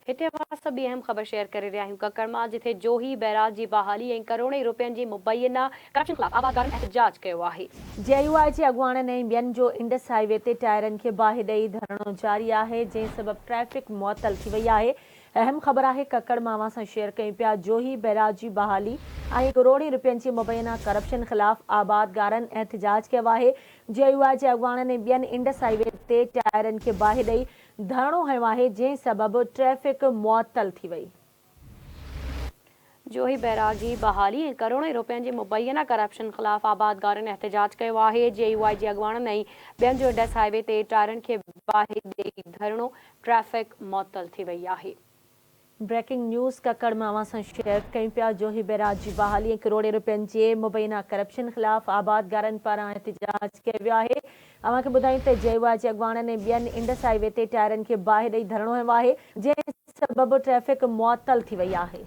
هتي اوهان سان ٻي اهم خبر شيئر ڪري رهيا آهيون ڪڪڙ مان جٿي جوهي بئراج جي بحالي ۽ ڪروڙين روپين جي مبينا ڪرپشن خلاف آبادگارن احتجاج ڪيو آهي. جي يو آء جي اڳواڻن ۽ ٻين جو انڊس هاء وي تي ٽائرن کي باهه ڏئي ڌرڻو جاري آهي، جنهن سبب ٽريفڪ معطل ٿي وئي آهي. اهم خبر آهي ڪڪڙ مان اوهان سان شيئر ڪيون پيا جوهي بئراج جي بحالي ۽ ڪروڙين روپين جي مبينا ڪرپشن خلاف آبادگارن احتجاج ڪيو آهي. جي يو آء جي اڳواڻن ۽ ٻين انڊس هاء وي تي ٽائرن کي باهه ڏئي ڌرڻو هنيو آهي، جنهن سبب ٽريفڪ معطل ٿي وئي. جوهي بئراج جي بحالي ۽ ڪروڙين روپين جي مبينا ڪرپشن خلاف آبادگارن احتجاج ڪيو آهي، جي يو آء جي اڳواڻن ۽ ٻين جو انڊس هاء وي تي ٽائرن کي باهه ڏئي ڌرڻو، ٽريفڪ معطل ٿي وئي آهي. بريڪنگ نيوز ڪڪڙ مان اوهان سان شيئر ڪيون پيا جوهي بئراج جي بحالي ۽ ڪروڙين روپين جي مبينا ڪرپشن خلاف آبادگارن پاران احتجاج ڪيو ويو آهي اوهان کي ٻڌايون ته جي يو آء جي اڳواڻن ۽ ٻين انڊس هاء وي تي ٽائرن کي باهه ڏئي ڌرڻو هنيو آهي جنهن سبب ٽريفڪ معطل ٿي وئي آهي.